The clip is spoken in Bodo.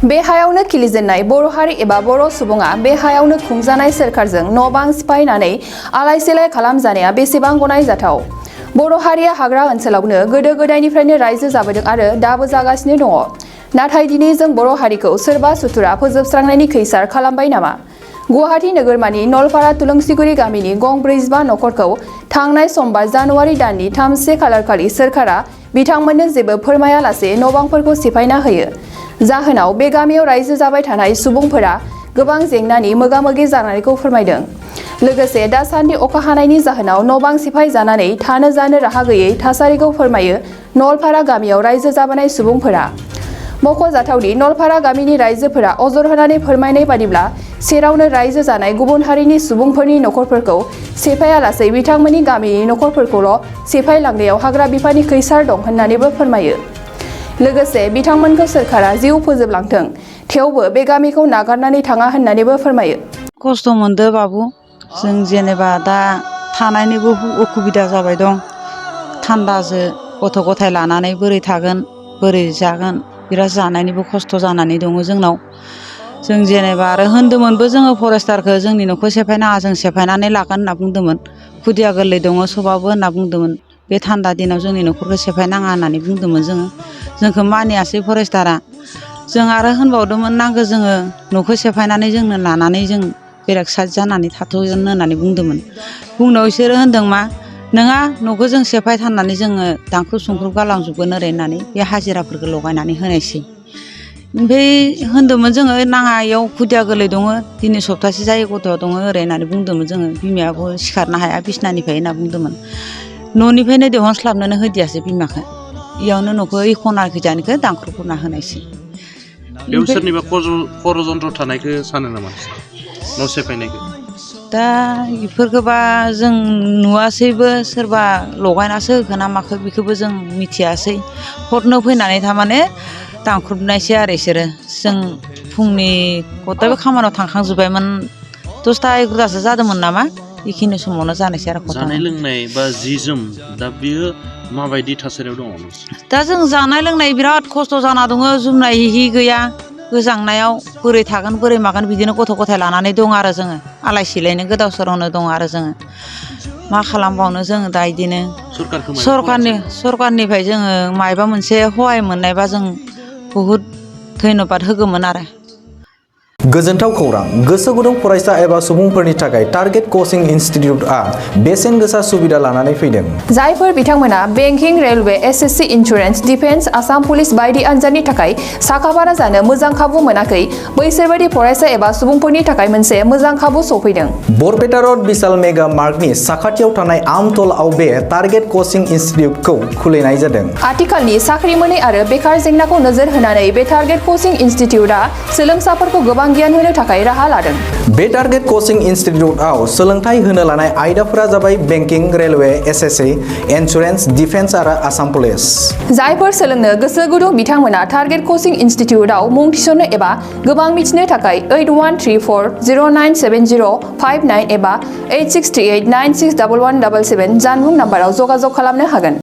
बे हायावनो खिलिजेननाय बर' हारि एबा बर' सुबुङा बे हायावनो खुंजानाय सोरखारजों न' बां सिफायनानै आलाय सिलाय खालामजानाया बेसेबां गनायजाथाव। बर' हारिया हाग्रा ओनसोलावनो गोदो गोदायनिफ्रायनो रायजो जाबोदों आरो दाबो जागासिनो दङ। नाथाय दिनै जों बर' हारिखौ सोरबा सुथुरा फोजोबस्रांनायनि खैसार खालामबाय नामा? गुवाहाटी नोगोरमानि नलपारा तुलुंसिगुरि गामिनि गं 45 नखरखौ थांनाय समबार जानुवारि दाननि 3 खालारखालि सोरखारा बिथांमोननो जेबो फोरमायालासे न' बांफोरखौ सिफायना होयो। जाहोनाव बे गामियाव रायजो जाबाय थानाय सुबुंफोरा गोबां जेंनानि मोगा-मोगि जानायखौ फोरमायदों। लोगोसे दासान्दि अखा हानायनि जाहोनाव न' बां सिफाय जानानै थानो जानो राहा गैयै थासारिखौ फोरमायो नलपारा गामियाव रायजो जाबोनाय सुबुंफोरा। मख'जाथावदि नलपारा गामिनि रायजोफोरा अजर होनानै फोरमायनाय बादिब्ला सेरावनो रायजो जानाय गुबुन हारिनि सुबुंफोरनि नखरफोरखौ सेफायालासे बिथांमोननि गामिनि नखरफोरखौल' सेफायलांनायाव हाग्रा बिफाननि खैसार दं होननानैबो फोरमायो। लोगोसे बिथांमोनखौ सोरखारा जिउ फोजोबलांथों थेवबो बे गामिखौ नागारनानै थाङा होननानैबो फोरमायो। खस्थ' मोनदो बाबु, जों जेनेबा दा थानायनिबो उसुबिदा जाबाय दं। थान्दाजो गथ' गथाय लानानै बोरै थागोन बोरै जागोन बिराद जानायनिबो खस्थ' जानानै दङ जोंनाव। जों जेनेबा आरो होनदोंमोनबो जोङो फरेस्टारखौ जोंनि न'खौ सेफायनाङा, जों सेफायनानै लागोन होनना बुंदोंमोन। खुदिया गोरलै दङ सबाबो होनना बुंदोंमोन। बे थान्दा दिनाव जोंनि न'खरखौ सेफायनाङा होननानै बुंदोंमोन जोङो। जोंखौ मानियासै फरेस्टारा। जों आरो होनबावदोंमोन नांगौ जोङो न'खौ सेफायनानै जोंनो लानानै जों बेलेग साइड जानानै थाथ'गोन होननानै बुंदोंमोन। बुंनायाव बिसोरो होनदों मा नोङा न'खौ जों सेफायथारनानै जोङो दानख्रुब सुंख्रुब गालांजोबगोन ओरै होननानै बे हाजिराफोरखौ लगायनानै होनायसै। ओमफ्राय होनदोंमोन जोङो नाङा इयाव खुदिया गोरलै दङ, दिनै सप्तासे जायो गथ'आ दङ ओरै होननानै बुंदोंमोन जोङो। बिमायाबो सिखारनो हाया बिसनानिफ्राय होनना बुंदोंमोन। न'निफ्रायनो दिहुनस्लाबनोनो होदियासै बिमाखौ। इयावनो न'खौ खना खिजानिखौ दानख्रुबना होनायसै। बेयाव सोरनिबा खर'जन्त्र थानायखौ सानो नामा न' सेफायनायखौ? दा बेफोरखौबा जों नुवासैबो, सोरबा लगायनासो होखो ना माखो बेखौबो जों मिथियासै। हरनो फैनानै थारमाने दानख्रुबनायसै आरो बिसोरो। जों फुंनि गथायबो खामानियाव थांखांजोब्बायमोन, 10टा 11टासो जादोंमोन नामा, बेखिनि समावनो जानायसै आरो घटना। जानाय लोंनाय बा जि जोम दा बियो माबायदि थासारियाव दङ? दा जों जानाय लोंनाय बिराद खस्थ' जाना दङ। जोमनाय हि गैया, गोजांनायाव बोरै थागोन बोरै मागोन बिदिनो गथ' गथाय लानानै दं आरो जोङो। आलाय सिलायनो गोदाव सोरावनो दं आरो जोङो। मा खालामबावनो जोङो दा बिदिनो सरकारनिफ्राय जोङो मायबा मोनसे सहाय मोननायबा जों बहुद धन्यबाद होगौमोन आरो। गोजोनथाव खौरां! गोसो गुदुं फरायसा एबा सुबुंफोरनि थाखाय टारगेट कचिं इनस्टिट्यूटआ बेसेन गोसा सुबिदा लानानै फैदों। जायफोर बिथांमोना banking, railway, SSC, insurance, defence, Assam police बायदि आनजादनि थाखाय साखाफारा जानो मोजां खाबु मोनाखै, बैसोरबायदि फरायसा एबा सुबुंफोरनि थाखाय मोनसे मोजां खाबु सफैदों। बरपेटा रड बिशाल मेगा मार्टनि साखाथियाव थानाय आमतलाव बे टारगेट कचिं इनस्टिट्यूटखौ खुलिनाय जादों। आथिखालनि साख्रि मोनै आरो बेकार जेंनाखौ नोजोर होनानै बे टारगेट कचिं इनस्टिट्यूटआ सोलोंसाफोरखौ गोबां गियान होनो थाखाय राहा लादों। बे टारगेट कचिं इनस्टिट्यूटआव सोलोंथाइ होनो लानाय आयदाफोरा जाबाय banking, railway, SSC, insurance, defence आरो आसाम पुलिस। जायफोर सोलोंनो गोसो गुदुं बिथांमोना टारगेट कचिं इनस्टिट्यूटआव मुं थिसननो एबा गोबां मिथिनो थाखाय 8134097059 एबा 8638961177 जानबुं नाम्बाराव जगाजग खालामनो हागोन।